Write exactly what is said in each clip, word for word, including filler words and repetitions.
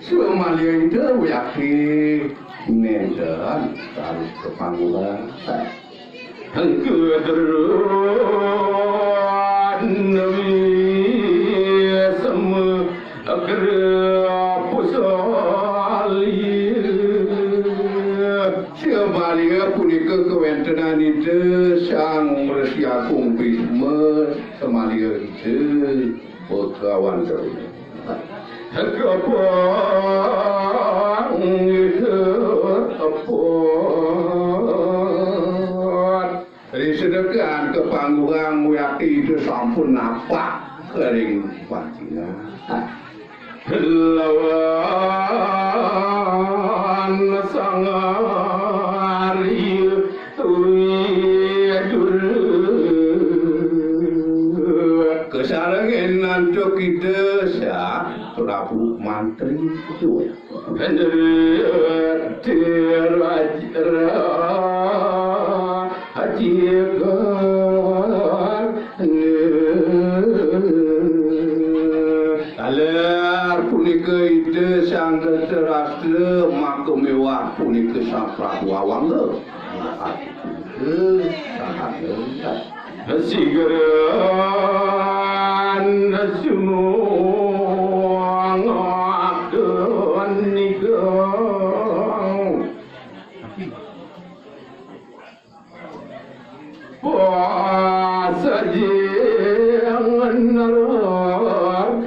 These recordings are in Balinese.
Samaliha Ida wiakti nénten raris kapangguran. Hengke dera nami sama kera pusali. Samaliha punika kawéntenan Ida Sang Resi Agung Bisma, samaliha Ida Putrawan Drona. Hengke apa? Hengke apa? Risedekan kapangguran wiakti Ida sampun napak ring pancingan. Lawan Sang Arya Widura. Kasarengin antuk Ida Sang Prabu Mantri. Raja, Raja, Taler punika Ida Sang Dhritarashtra, maka miwah punika Sang Prabu Awangga. Punika saha. Sigeran sumangga nika. Pasajeng nara.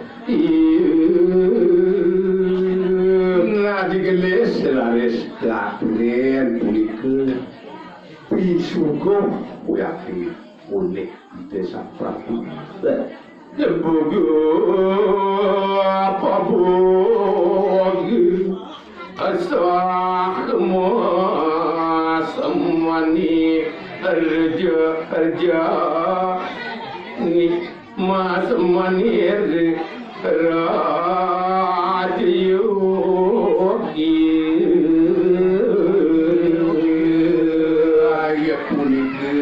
Nah, digelis raris katurin punika pisuguh wiakti olih Ida Sang Prabu. Debugu pabugi asah mas mani reja reja ni mas mani reja yogi. Ayo punika.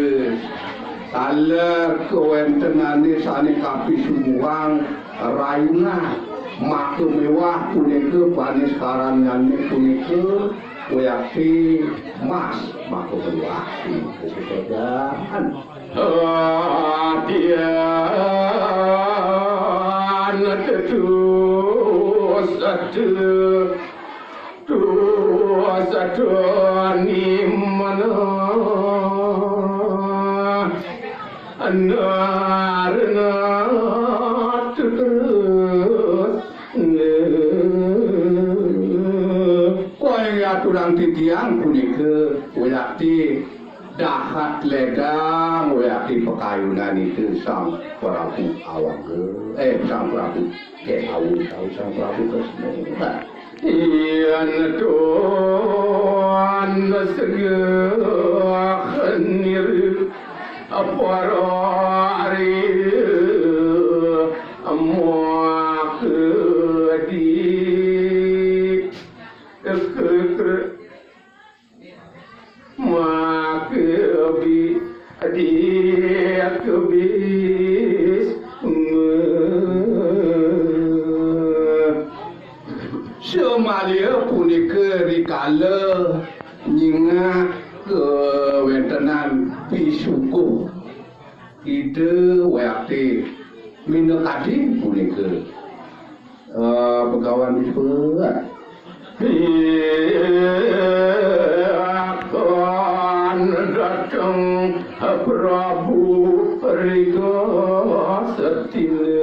Taler kawéntenané sané kapisuguhang rayunan, maka miwah punika paniskarannyané punika wiakti mas maka miwah punika sesajan. Adian tetu satu Tuas doni mana anarna terus. Wayang aturang titiang punika wiakti dahat ledang wiakti pakayunan itu Sang Prabu Awangga, eh, Sang Prabu Kéhawu, Sang Prabu Kresna. Yan tuan segah nir aparari makedi kekre Makebi, dikebis, me. Samaliha punika rikala nyingak kawéntenan pisuguh Ida wiakti minakadi punika. Eh, Begawan Bisma. Akan dateng Prabu Riga Setina.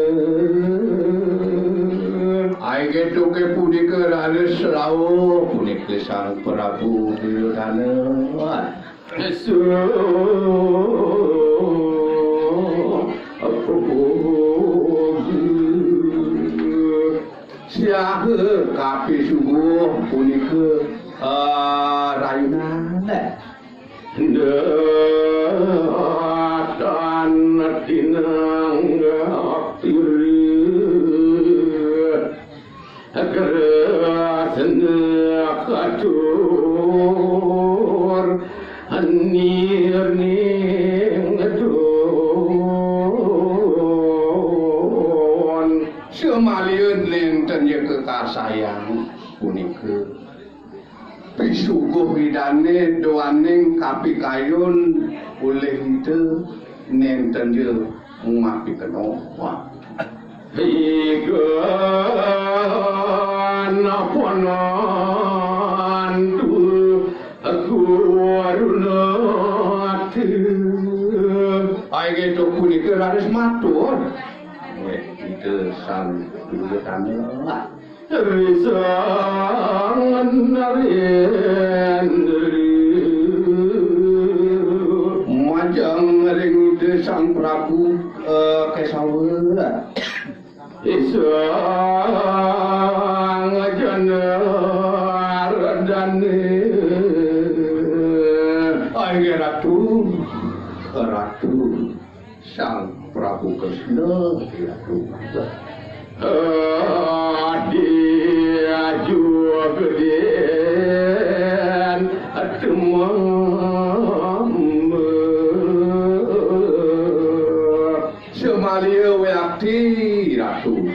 Ai ketuke punika raris rauh punika Sang Prabu Duryodana. Suh, apa, apa, siaha kapisuguh punika, eh, rayunan. Datan tinanggap diri. Gerasna katur, nirning dur. Maliun nénten ya kekarsayang punika. Pisuguh Idané duaning kapikayun olih Ida nénten ya mapikenoh. Wah. Higan aponantu gurunati. Ai gitu punika raris matur. Wéh, Ida Sang Duryodana. Risangan narendra. Majeng ring Ida Sang Prabu, eh, Kesawa. Isang Janardane. Inggih Ratu, Ratu. Sang Prabu Kresna, Ratu. Adi ajuh gedén atemem. Semaliya wiakti, Ratu.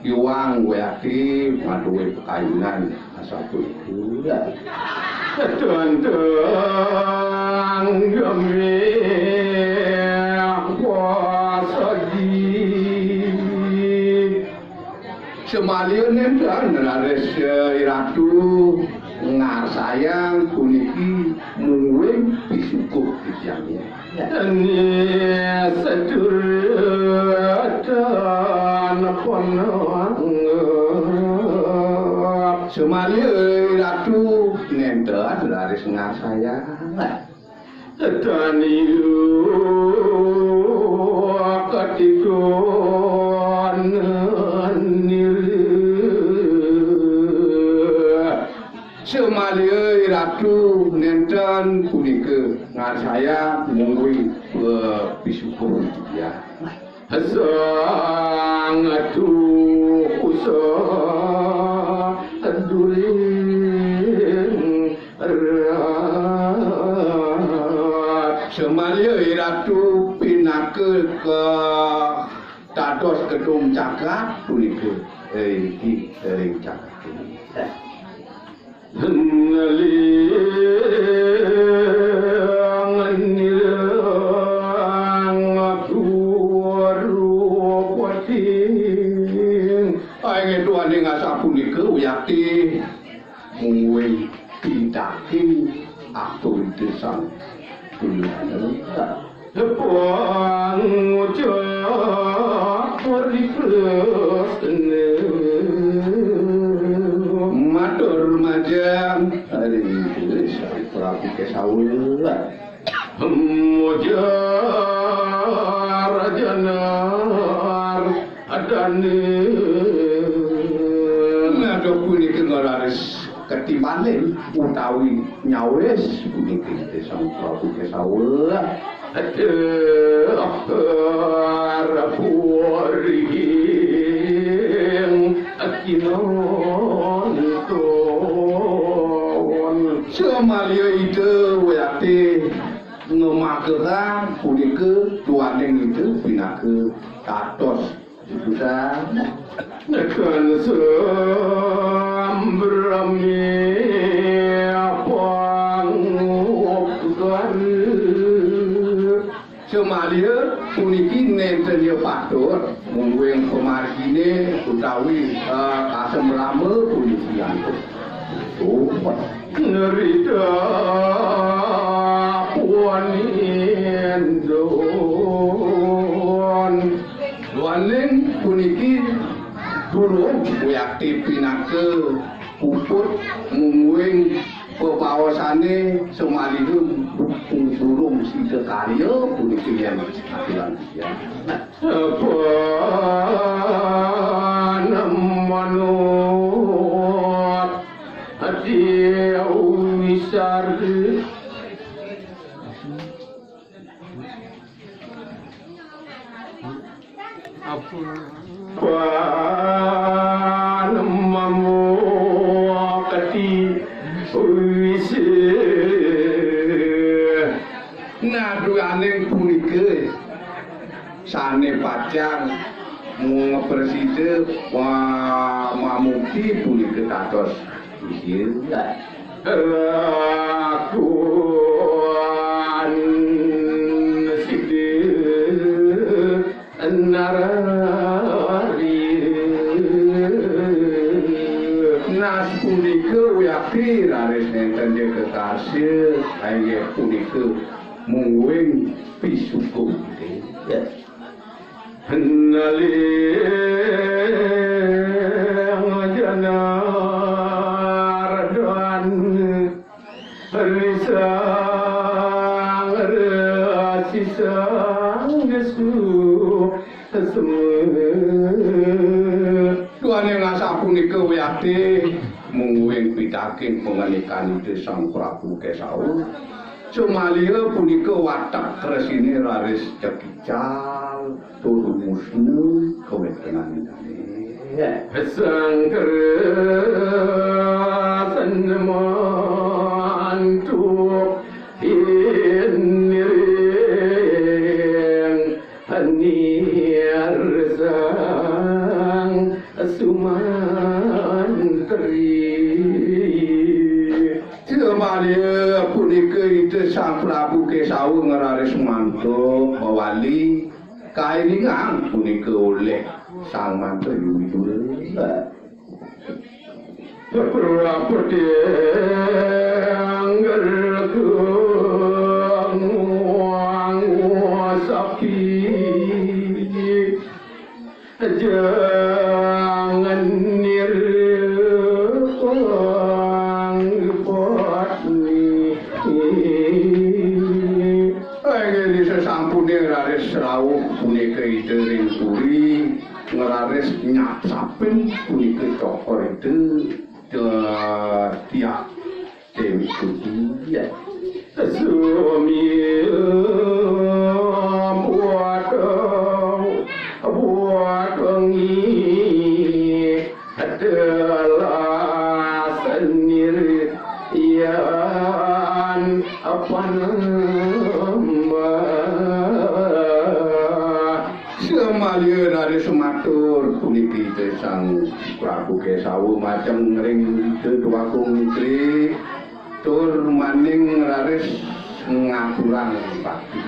Iwang wiakti madué pakayunan asapunika. Tentang gemi kuasa di. Semaliya nénten raris, eh, Ratu ngarsayang puniki mungguing pisuguh titiangé. Dani seduratan pananggap. Semaliya Ratu nénten raris ngarsayang. Dani katigon nira. Semaliya Ratu nénten punika ngarsayang mungguing, eh, pisuguh. Ya. Sang Atu Kusa During Rat. Semaliya Ratu pinaka ka dados gedung jagat punika. Eh, iki ring jagat punika. Neling nirang guru pating. Inggih duaning asapunika wiakti mungguing pidarta atur Ida Sang Duryodana. Pangucap parikresna. Matur majeng ring Sang Prabu Kesawa. Mujar janar adane. Ngadep punika ngararis ketibaling utawi nyawis punika Sang Prabu Kesawa. Aduh, rapuring kinonton. Semaliya Ida wiakti ngemakegang punika duaning Ida pinaka katos Susan. Nekan sambrami pangupkara. Semaliya puniki nénten ya patut mungguing pamargine utawi, eh, kasembrama puniki antuk. Oh, nerita puanindon. Duaning puniki durung wiakti pinaka puput mungguing pepaosane semaliha durung sida karya puniki yen aturan titiang. Panemanut ati wisar. Apa? Panemamukti wisi. Nah, duaning punika sane pacang Mung prasida wa-, mamukti punika dados Iya. Lakon sida narari. Nas punika wiakti raris nenten dia kekasih, inggih punika mungguing pisukuh. Iya. Naling janardan risang rasisang nesu seme. Duaning asapunika wiakti mungguing pitaking pangandikan Ida Sang Prabu Kesawa. Sumaliha punika watek resine raris cekical tur musna kawetenanipune. Sangkara sanemantu hiniring nirsang sumantri. Sumaliha punika Ida Sang Prabu Kesawa ngraris mantuk mawali kairingan punika oleh Sang Mantri Widura. Prapti angger kang sapi. Jangan nirpang patni. Inggih, sasampune raris rawuh punika Ida ring puri, ngraris nyapsapin punika cokor Ida, tiak Dewi Kudu, ya. Sumia buat, buat wengi telah sendirian panembah. Sumaliha raris matur puniki Ida Sang Prabu Kesawa majeng ring Ida Dwagung Mitri, tur maning raris ngaturang bakti.